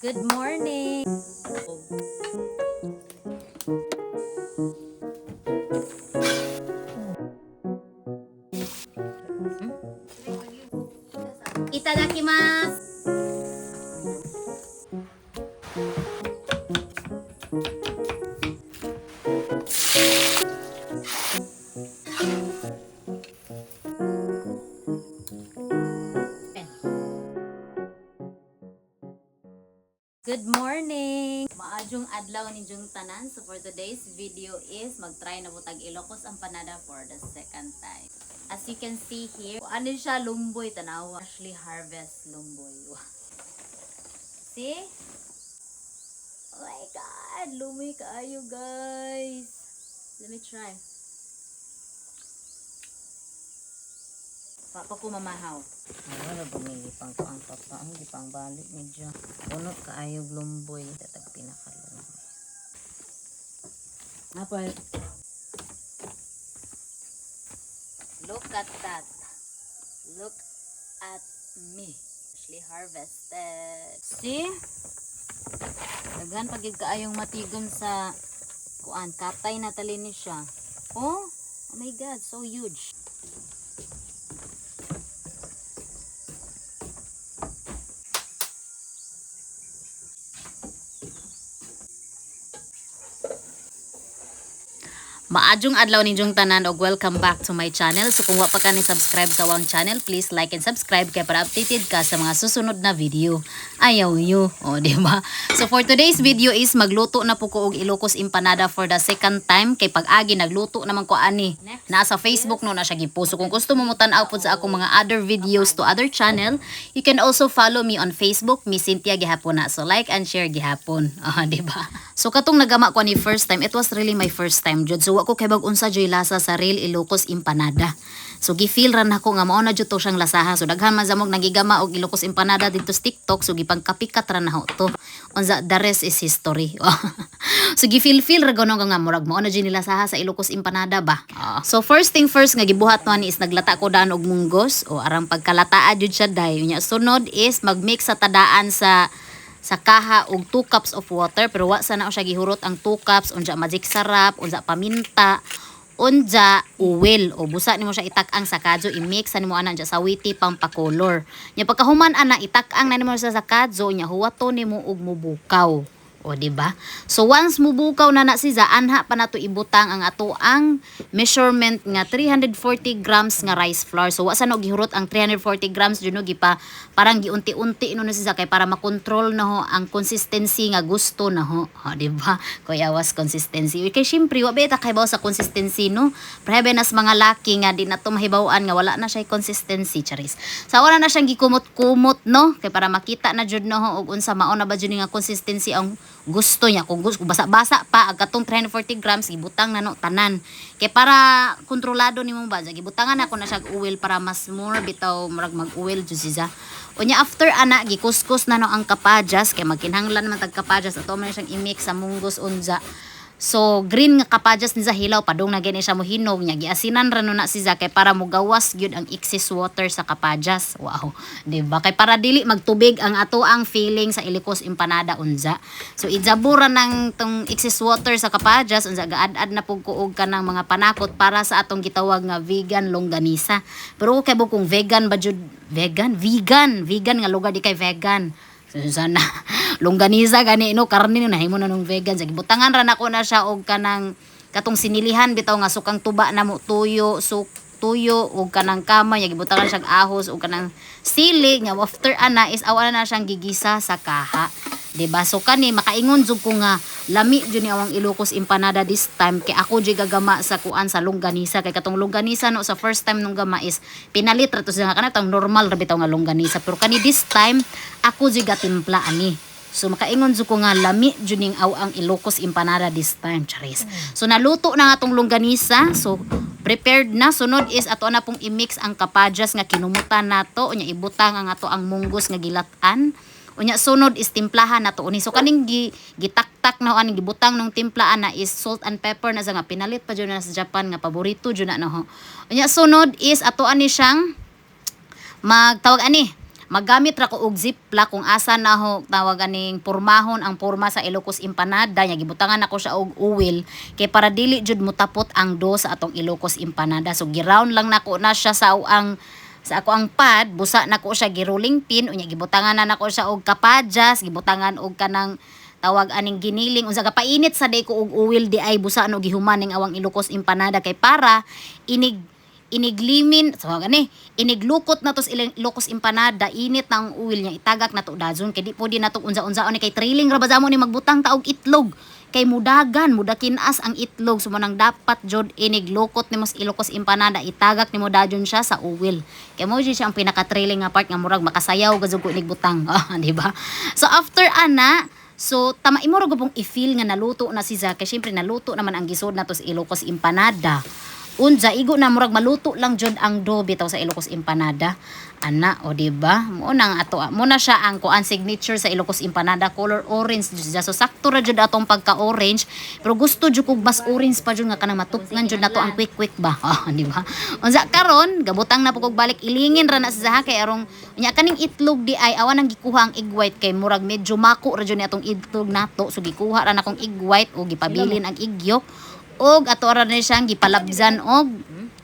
Good morning. Itadakimasu. Good morning! Maadjong adlaw ninyong tanan. So for today's video is mag-try na po tag Ilocos empanada for the second time. As you can see here, ano siya, lumboy, tanawa. Freshly harvest lumboy. See? Oh my God! Lumoy kaayo, guys! Let me try. Pa ko mamahaw. Ay, wala bumili pang ang papa. Ang di pang balik medyo. Puno kaayog lumboy. Tatag pinakalumboy. Apple. Look at that. Look at me. Freshly harvested. See? Daghan pag kaayong matigom sa kuan, katay na tali ni siya. Oh, oh my God, so huge. Maadjong adlaw ninyong tanan og welcome back to my channel. So kung wa pa ka ni subscribe sa awang channel, please like and subscribe kay para updated ka sa mga susunod na video. Ayaw yo, o di ba? So for today's video is magluto na po ko og Ilocos empanada for the second time kay pag-agi nagluto naman ko ani. Naa sa Facebook no na siya gipost. So kung gusto mo motan-aw pod sa akong mga other videos to other channel, you can also follow me on Facebook, Miss Cynthia gihapon na. So like and share gihapon. Ah, di ba? So katong nagama ko ni first time, it was really my first time jud. So wa ko kay bag unsa joy lasa sa real Ilocos empanada. So gi-feel ra nako nga mao na jud to siyang lasaha. So daghan man zamog nagigama og Ilocos empanada dito sa TikTok, so gipangkapikat ra naho to. Unsa, the rest is history. So gi-feel feel ra gano nga murag mao na jud nila saha sa Ilocos empanada ba. Ah. So first thing first nga gibuhat no ani is naglata ko daan og munggos o arang pagkalataa jud siya day. Unya sunod is magmix sa tadaan sa kaha og 2 cups of water, pero wa sana siya gihurot ang 2 cups. Unja magic sarap, unja paminta, unja oil, o busa nimo siya itak-ang sa kadyo, i-mix sa nimo ana unja sa witi pampakolor nya. Pagkahuman ana, itak-ang na nimo siya sa kadyo nya, huwato nimo og mubukaw. O, di ba? So once mubukaw na na siya, anha pa nato ibutang ang ato ang measurement nga 340 grams nga rice flour. So wa sa no gihurot ang 340 grams jud no, gipa parang giunti-unti no na siya kay para makontrol na ho ang consistency nga gusto na ho. O, di ba? Kuya was consistency. Kay syempre wa beta kay sa consistency no. Prebe nas mga laki nga di na to mahibaw-an nga wala na siya consistency, charis. Sa wala na siyang gikumot-kumot no kay para makita na jud no ho og unsa mao na ba jud ni nga consistency ang gusto niya. Kung gusto basa-basa pa ag katong 340 grams, gibutang na no tanan kay para kontrolado nimo ba. Gibutangan ako na siya og oil para mas more bitaw murag mag-oil jud siya. Unya after ana, gikuskus na no ang kapadyas kay magkinahanglan man tag kapadyas. Ato man siyang i-mix sa munggos unja. So green nga kapadyas ni sa hilaw padung na gani siya mohinog niya, giasinan ra no na siya kay para mogawas gyud ang excess water sa kapadyas. Wow, di ba? Kay para dili magtubig ang ato ang filling sa Ilocos empanada unja. So ijabura nang tong excess water sa kapadyas unja, gaad-ad na pug kuog kanang mga panakot para sa atong gitawag nga vegan longganisa. Pero kay kung vegan ba jud, vegan vegan vegan nga lugar, di kay vegan. So, sana longganisa gani no, karne no nahimo na nung vegan. Sa gibutangan ra nako na siya og kanang katong sinilihan bitaw nga sukang tuba na mo, tuyo, suk tuyo og kanang kamay nya, gibutangan siya og ahos og kanang sili nga. After ana is awa na siyang gigisa sa kaha, di ba? So kani makaingon jud ko nga lami jud ni awang Ilocos empanada this time kay ako jud gagama sa kuan, sa longganisa, kay katong longganisa no sa first time nung gama is pinalit ra to siya nga kanang normal ra bitaw nga longganisa, pero kani this time ako jud gatimpla ani. So makaingon jud ko nga lami jud ning aw ang Ilocos empanada this time, charis. So naluto na nga tong longganisa. So prepared na. Sunod is ato na pong i-mix ang kapadyas nga kinumutan nato. Unya ibutang ang ato ang munggos nga gilatan. Unya sunod is timplahan nato uni. So kaning gitaktak na aning gibutang nung timplaan na is salt and pepper na sa nga pinalit pa jud na sa Japan nga paborito jud na no. Unya sunod is ato ani siyang magtawag ani. Maggamit ra ko og ziplock kung asa na ho tawag aning pormahon ang porma sa Ilocos empanada nya gibutangan nako siya og oil kay para dili jud mutapot ang dough sa atong Ilocos empanada. So gi-round lang nako na siya sa ang sa ako ang pad, busa nako siya gi-rolling pin, unya gibutangan na nako siya og kapadyas, gibutangan og kanang tawag aning giniling, unsa ka painit sa day ko og oil di ay busa no gihuman ning awang Ilocos empanada kay para inig iniglimin so gani iniglukot na to sa Ilocos empanada, init na ang oil niya, itagak na to dazon kay di pwede na to unsa-unsaon ni kay trailing ra ba mo ni magbutang ta og itlog kay mudagan mudakinas ang itlog. So mo nang dapat jud iniglukot nimo sa Ilocos empanada, itagak nimo dajon siya sa oil kay mo jud siya ang pinaka trailing nga part nga murag makasayaw gazug ko inigbutang. Ah, di ba? So after ana, so tama imo ra gud i-feel nga naluto na si Zach kay syempre naluto naman ang gisod nato sa Ilocos empanada. Unja igo na murag maluto lang jud ang dough bitaw sa Ilocos empanada ana, o di ba? Mo nang ato, mo na siya ang kuan signature sa Ilocos empanada, color orange jud siya. So sakto ra jud atong pagka orange, pero gusto jud kog mas orange pa jud nga kanang matupngan jud nato ang quick quick ba. Oh, di ba? Unsa karon gabutang na po kog balik, ilingin ra na sa kay arong unya kaning itlog di ay awan ang gikuha ang egg white kay murag medyo mako ra jud ni atong itlog nato. So gikuha ra na akong egg white o gipabilin ang egg yolk og ato ra ni siyang gipalabzan og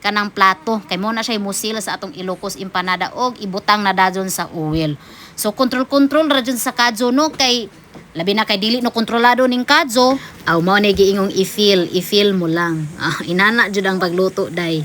kanang plato kay mo na siya musil sa atong Ilocos empanada og ibutang na dajon sa oil. So control control ra jud sa kadyo no, kay labi na kay dili no kontrolado ning kadyo. Aw, mao ni giingong i-feel, i-feel mo lang. Ah, inana jud ang pagluto day.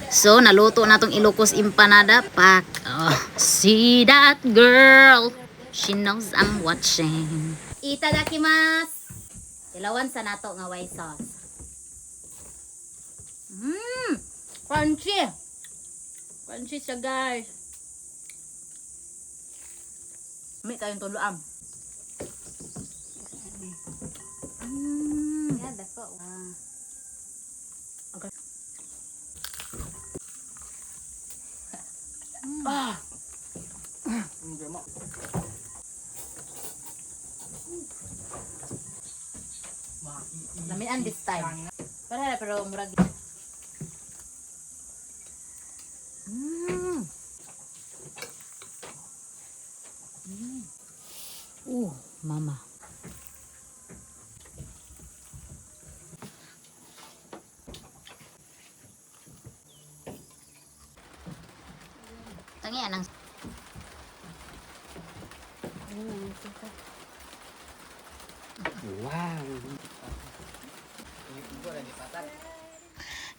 So naluto na tong Ilocos empanada pak. Oh, see that girl? She knows I'm watching. Itadakimasu. Ilawan sa nato nga white sauce. Crunchy. Crunchy siya, guys. May tayong tuluam. Yeah, dako. Ah. Okay. Ah. Lamian this time. Pero pero murag. Mama. Tangi anang. Wow.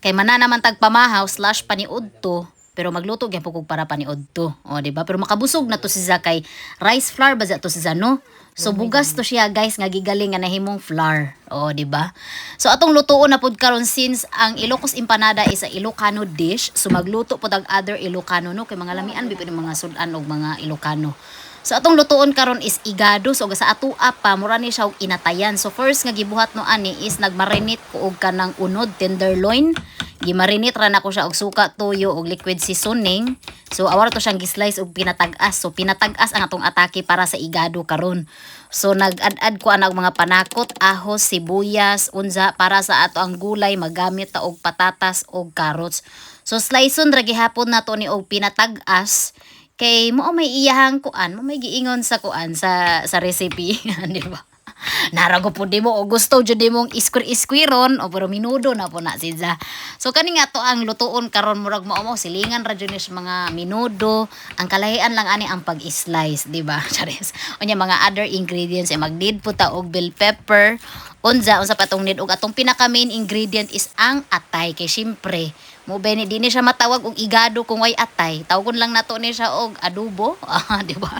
Kay mana naman tagpamahaw slash paniud to, pero magluto gyud kog para paniud to. O, di ba? Pero makabusog na to si Zakay. Rice flour ba to si no? So bugas to siya, guys, nga gigaling nga nahimong flour. O, di ba? So atong lutuon na pud karon, since ang Ilocos empanada is a Ilocano dish, so magluto pud ang other Ilocano no, kay mga lamian bi mga sudan og mga Ilocano. So atong lutuon karon is igado. So sa atua pa mura ni siya og inatayan. So first nga gibuhat no ani is nagmarinate ko og kanang unod, tenderloin. Gimarinate ra nako siya og suka, toyo og liquid seasoning. So awara to siyang gi-slice og pinatag-as. So pinatag-as ang atong atake para sa igado karon. So nag-ad-ad ko ana og mga panakot, ahos, sibuyas, unza para sa ato ang gulay magamit ta og patatas og carrots. So sliceon ra gihapon nato ni og pinatag-as kay mo may iyahang kuan, mo may giingon sa kuan sa recipe, di ba? Narago po di mo o gusto jud nimong iskwir-iskwiron o pero minudo na po na siya. So kani nga to ang lutuon karon, murag mao mo silingan ra jud ni sa mga minudo. Ang kalahian lang ani ang pag-slice, di ba? Charis. Unya mga other ingredients ay mag-need po ta og bell pepper. Unza unsa pa tong need, og atong pinaka main ingredient is ang atay kay syempre mo beni di ni siya matawag og igado kung way atay. Tawagon lang nato ni siya og adobo, ah, di ba?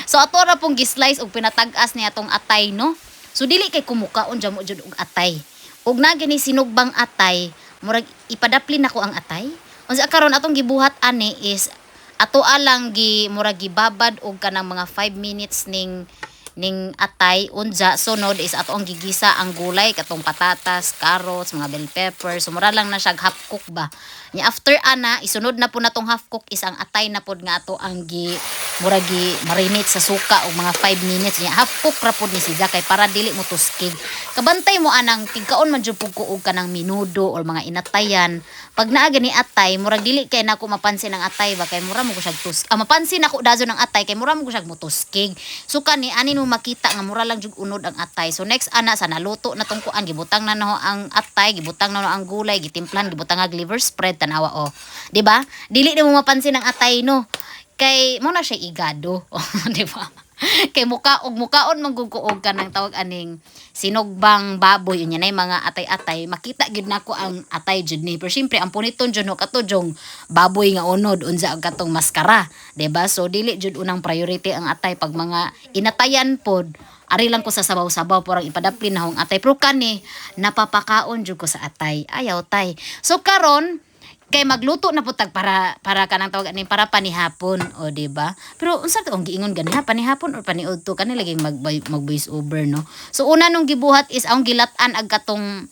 So ato ra pong gi-slice og pinatag-as ni atong atay no. So dili kay kumukaon jamo jud og atay. Og na gini sinugbang atay, murag ipadaplin nako ang atay. Unsa karon atong gibuhat ani is ato alang gi murag gibabad og kanang mga 5 minutes ning Ning atay unja sunod is ato ang gigisa ang gulay katong patatas, carrots, mga bell pepper. So mura lang na siya half cook ba. Nya after ana isunod na po natong half cook is ang atay na pod nga ato ang gi mura gi marinate sa suka og mga 5 minutes. Nya half cook ra pod ni siya kay para dili mo tuskig. Kabantay mo anang tigkaon man jud pud ko og kanang minudo or mga inatayan. Pag naa gani atay murag dili kay nako mapansin ang atay ba kay mura mo ko siya tus ah, mapansin ako dayon ang atay kay mura mo ko siya mutuskig. So kani ani mo makita nga mura lang jud unod ang atay. So next ana sa naluto na tong kuan, gibutang na no ang atay, gibutang na no ang gulay, gitimplan, gibutang ag liver spread, tanawa oh. Di ba? Dili na mo mapansin ang atay no. Kay mo na siya igado, di ba? Kay muka og mukaon man gud ko og kanang tawag aning sinugbang baboy, unya nay mga atay-atay, makita gyud nako ang atay jud ni. Pero syempre ang puniton jud no kato jong baboy nga unod unsa ang katong maskara, di ba? So dili jud unang priority ang atay pag mga inatayan pod. Ari lang ko sa sabaw-sabaw parang ipadaplin na hong atay. Pero kani napapakaon jud ko sa atay. Ayaw tay. So karon kay magluto na pud tag para para kanang tawag ani para panihapon, o di ba? Pero unsa to ang giingon gani ha, panihapon or paniudto kani lagi mag mag voice over no. So una nung gibuhat is ang gilat-an ag katong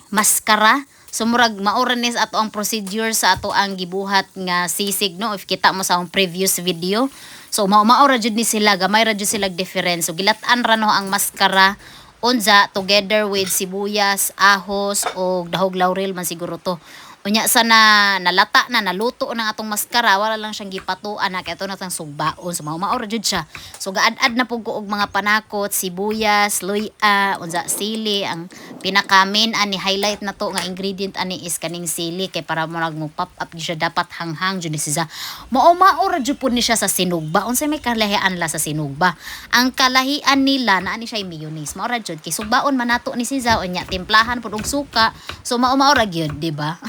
maskara. So murag maura ni sa ato ang procedure sa ato ang gibuhat nga sisig no, if kita mo sa akong previous video. So mao-mao ra jud ni sila, gamay ra jud sila difference. So gilat-an ra no ang maskara unza together with sibuyas, ahos o dahog laurel man siguro to. Unya sa na nalata na naluto na atong maskara, wala lang siyang gipatuan na kay ato na tang sugbaon. So mao-mao ra jud siya. So gaad-ad na pud ko og mga panakot, sibuyas, luya, unza sili. Ang pinaka main ani highlight na to nga ingredient ani is kaning sili kay para mo mo pop up gyud siya, dapat hanghang jud ni siya. Mao-mao ra jud pud ni siya sa sinugba. Unsay may kalahian la sa sinugba? Ang kalahian nila naa ni siya mayonnaise. Mao ra jud kay sugbaon man nato ni siya, unya timplahan pud og suka. So mao-mao ra gyud, di ba?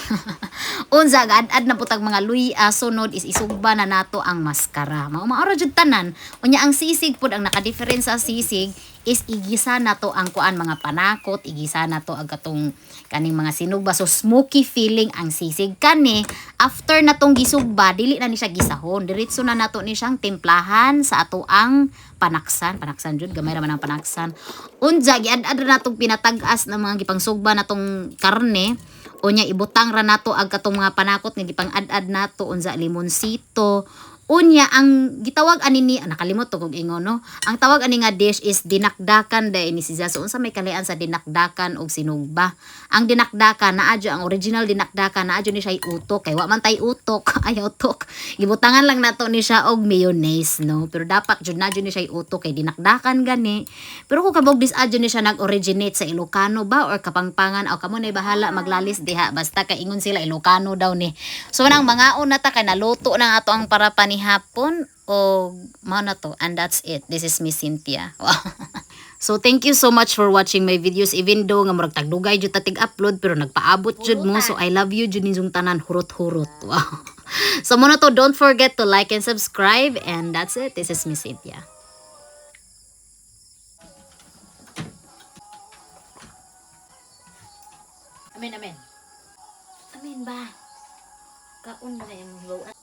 Unsa gaad-ad na putag mga luya, sunod is isugba na nato ang maskara. Mao-mao ra jud tanan. Unya ang sisig pud, ang naka-difference sa sisig is igisa na to ang kuan mga panakot, igisa na to ang katong kaning mga sinugba. So smoky feeling ang sisig kani. After na tong gisugba, dili na ni siya gisahon. Diretso na nato ni siyang timplahan sa ato ang panaksan. Panaksan jud, gamay ra man ang panaksan. Unja giad-ad ra natong pinatag-as ng mga gipangsugba natong karne. Unya ibutang ra nato ag katong mga panakot nga gipang-ad-ad nato, unsa limonsito. Unya ang gitawag ani ni nakalimot to kog ingon no. Ang tawag ani nga dish is dinakdakan dai ni siya. So unsa may kalahian sa dinakdakan og sinugba? Ang dinakdakan naa jud, ang original dinakdakan naa jud ni siya utok kay wa man tay utok. Ayaw utok. Gibutangan lang nato ni siya og mayonnaise no. Pero dapat jud na jud ni siya utok kay dinakdakan gani. Pero kung kabog dis adyo ni siya nag-originate sa Ilocano ba or Kapampangan o kamo na bahala maglalis diha, basta kay ingon sila Ilocano daw ni. So nang mangaon na ta kay naluto na ato ang para panihapon o mao na to, and that's it. This is Miss Cynthia. Wow. So thank you so much for watching my videos, even though nga murag tagdugay jud ta tig-upload pero nagpaabot jud mo. So I love you jud ninyong tanan, hurot-hurot. Wow. So mao na to, don't forget to like and subscribe, and that's it. This is Miss Cynthia. Amen, amen. Amen ba? Kaon na yung hibaw.